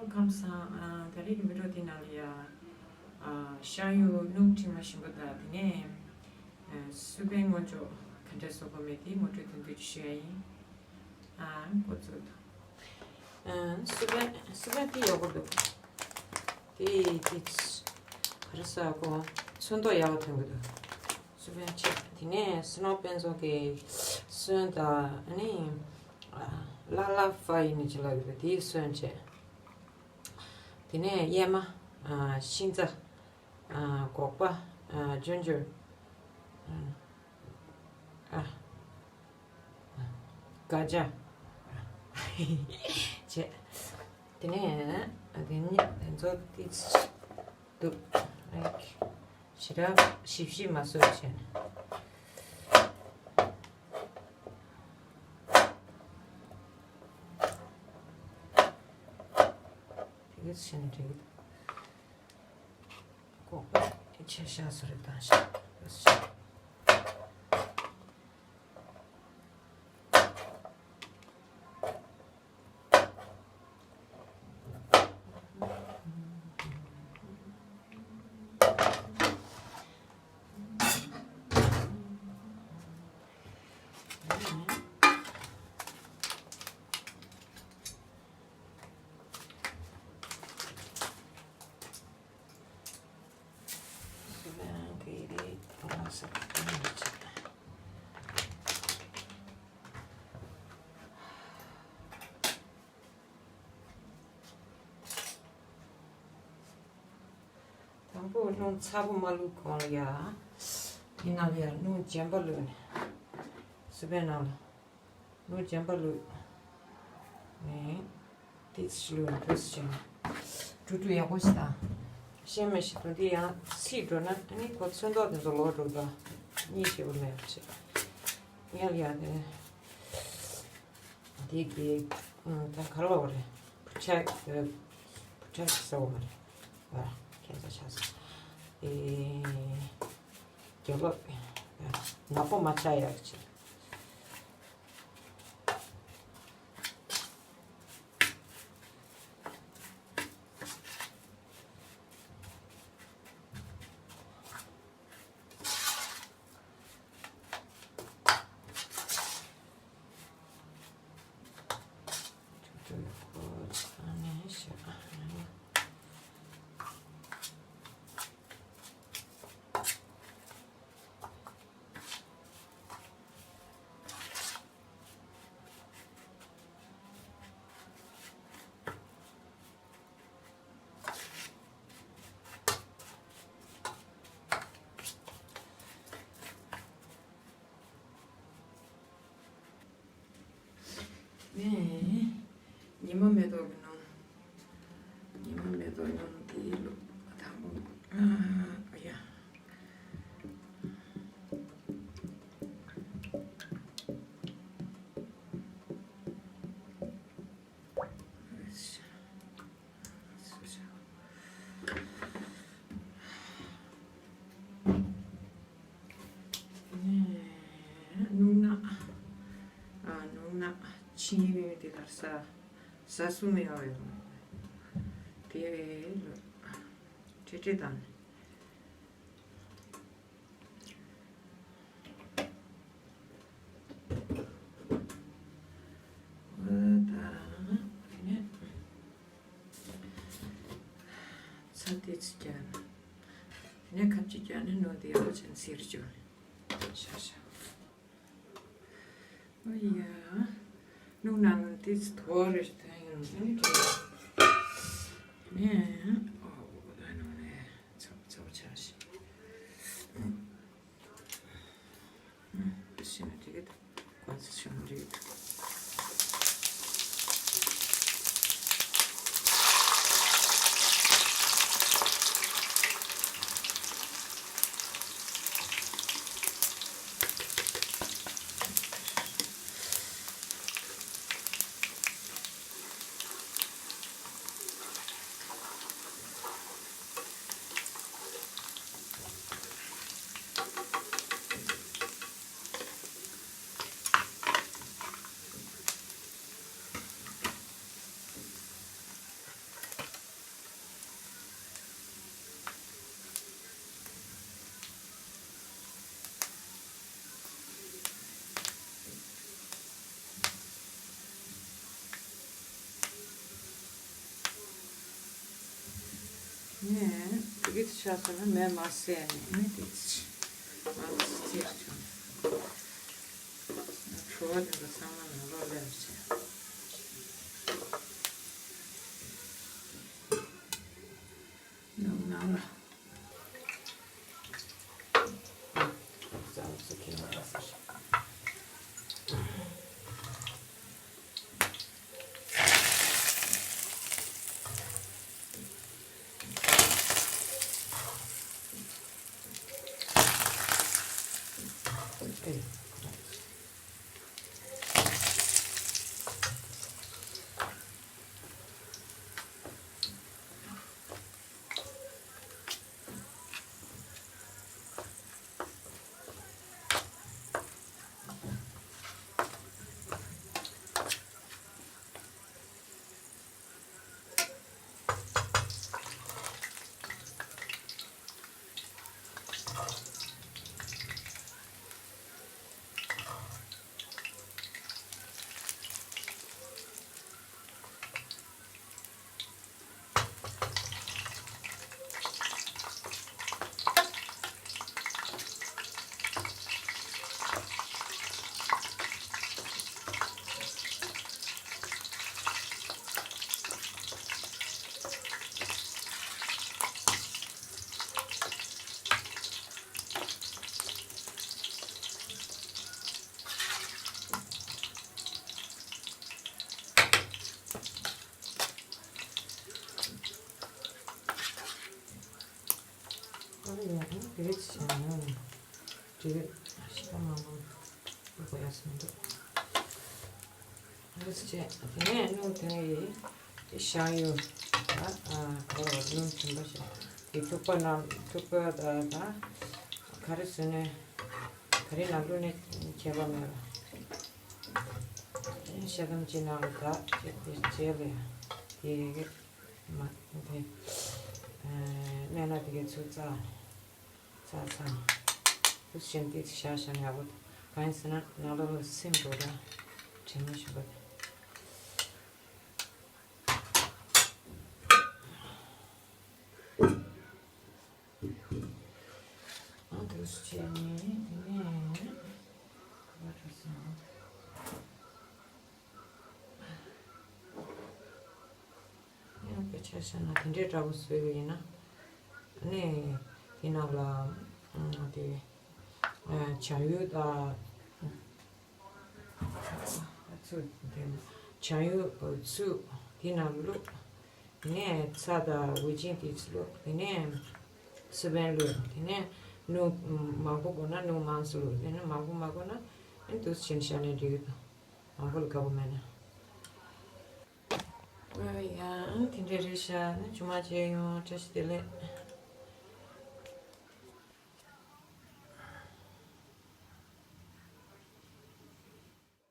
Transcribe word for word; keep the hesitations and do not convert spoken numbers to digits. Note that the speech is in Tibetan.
ཁམས་བཟང་། ཨ། ད་རེས་ཀྱི་བི་ཌིའོ་འདི་ནང་ལ་ཡ། ཨ། ཤ་ཡུ་སྣུམ་ཕྲེང་བ་ཞིམ་པོ་དང་། དེ་ནས་ཨ། སུ་པའི་སྔོ་ལྗང་ག་འདྲས་བཟོ་དགོས་མིན་དེ་ངོ་སྤྲོད་དོན་དུ་ཞུ་ཡ་ཡིན། ཨ། འགོ་ཚུགས་དང་། ཨ། སུ་པའི་སུ་པའི་དེ་ཡག་པོ་འདུག་དེ་དེ་ག་རེ་ཟེར་དགོས། ཚོན་མདོག་ཡག་པོ་ཐོན་གྱི་འདུག་སུ་པའི་ཆེ། དེ་ནས་སི་ནོ་པན་ཛོ་གི་སོན་དང་། ཨ་ནི་ལ་ལ་ཧྥ་ཡིན་ནི་ཅི་ལ་གི་དེའི་སོན་བྱས། དེ་ནས་གཡེར་མ། ཨ། ཤིང་ཚ། ཨ། སྒོག་པ། ཨ། ཇོན་ཇོན། ཨ། སྒ་ཇ། བྱས། དེ་ནས་དེ་ནས་དེ་ཚོ་ཏིས་འདུག་ཞེ་དྲག་ཞིབ་ཞིབ་མ་བཟོས་བྱས་ནས། དེ་ག་ཚོད་བྱས་ནས་འགྲིག་གི་འདུག་སྒོག་པ་ཆེ་ཤ་སོ་རེ་བཏང་ཤག་དང་པོ་སྣུམ་ཚ་པོ་མ་བླུགས་གོང་ལ་ཡ། དེ་ནང་ལ་ཡ་སྣུམ་རྒྱན་པ་བླུགས་ནས། སི་པན་ནང་ལ། ལོ་རྒྱན་པ་ལུས། ནས། ཏིས་ལུས་ཏིས་ཅན། དྲུ་དྲུ་ཡག་པོ་ཞིག་དང་། ཤེས་མེད་ཞིག་ཏུ་འདི་ཡང་ཚིག་འགྲོ་ན་ཨ་ནི་ཁོ་ཚོན་མདོག་དེ་ཚོ་ལོག་འགྲོ་དང་། གཉིད་ཞེ་པོ་མེད་པ་ཆེ། ཡར་ཡར་ནས། འདི་གི་ད་ག་ལོག་རེད། བུ་ཆ་བུ་ཆ་ཟེར་བ་རེད། ཨ། ཁྱད་མཚར་ཆགས་སོང་། ཨེ། རྒྱབ་ལོག་ནག་པོ་མ་ཆགས་ཡག་ཅིག་ནས། ཉི་མ་མེ་ཏོག་གི་ནང་། ཉི་མ་མེ་ཏོག་ནང་དེའི་ལོ་དང་པོ། ཨ་ཡ། སྣུམ་ནག་ཨ། སྣུམ་ནག་ཆིན་དེ་ལྟར་ས། ས་སུ་མེ་ཨོ་ཡོད། དེ་ལོ། ཁྲི་ཁྲི་དང་། ཨ། ད་དེ་ནས་ཚྭ་ཏོག་ཙམ་བརྒྱབ་ནས། དེ་ནས་ཁ་ཅིག་བརྒྱབ་ནས་སྣུམ་དེ་ཡག་པོ་བྱས་ནས་སིར་བཅུག་ནས། ཤ་ཤ། ཨོ་ཡ། སྣུམ་ནང་ལ་ཏོག་ཙམ་དོ་རེ་ཐོན་ཡོང་ནས་ཀྱི། ནས། ཨོ། ད་ནང་ནས་ཚ་ཚ་བོ་ཆགས་ཤིག་ཤི་ན་འགྲིག་གི་འདུག་གོང་ཚེ་ཤི་ན་འགྲིག་གི་འདུག་ངས་དེ་གི་ཆ་ཚང་ན་མེ་མ་བསད་ནས་ནི་དེ་ཅི་མ་བསད་ཅི་བྱུང་། བྲོ་བ་དེ་འདྲ་ཚང་མ་ནང་ལོགས་སླེབས་བྱས། ནང་ལ། ཨ་ཡ། དེ་བྱས་ན་དེ་ཤི་ཀ་མང་པོ་དགོས་ཡ་སོང་འདུག་ཨ་ཙི། དེ་ནས་ནུ་དེ་ནས་དེ་ཞང་ཡུ། ཨ་ཨ་ཨོ་ནུ་དྲན་པ་ཞིག་དེ་ཐུག་པ་ནང་ཐུག་པ་ད་ད་ག་རེ་བཟོས་ནས་ག་རེ་ནང་བླུགས་ནས་ཁྱད་པར་མེད་པ། ཤ་དམ་ཅི་ནང་ལ་ད་ཁྱད་པར་བྱས་ལ་ཡ་དེ་གི་མ་དེ་སྨན་སྣ་དེ་གི་ཚུར་བཙགས། ཚ་ཚ། དུ་ཞེན་ཏིག་ཤ་ཤ་ནག་པོ། གང་ཡིན་ཟེར་ན་ནང་ལོགས་ལ་སེམས་འགྲོ་ར། དྲན་མ་ཞུ་བ། ཨ་དུ་ཞེན་ནི་དེ་ནས་བ་ཁྲ་སང་། ཡང་དཔེ་ཆ་བཞག་ན་དེ་འདྲའི་འདྲ་པོ་བཟོས་པ་ཡིན་ན། ཨ་ནི་དེ་ནང་ལ་ཨ་དེ་ཨ་བྱ་ཡུ་དང་ཚུ་དེ་བྱ་ཡུ་ཚུ་དེ་ནང་བླུགས། དེ་ནས་ཚྭ་དང་ཝེ་ཇི་དེ་ཚུ་བླུགས། དེ་ནས་སི་པན་བླུགས། དེ་ནས་ནུ་མང་པོ་དགོས་ན་ནུ་མང་ཙམ་བླུགས། དེ་ནས་མང་པོ་མ་དགོས་ན་ཨ་དུ་ཞེན་བཞག་ནས་འགྲིག་གི་འདུག་མང་པོ་ལ་དགའ་པོ་མེད་ན། ཨོ་ཡ། དེ་འདྲ་རེད་ཤག་ནི་ཇུ་མ་བྱས་ཡོང་། བཀྲ་ཤིས་བདེ་ལེགས།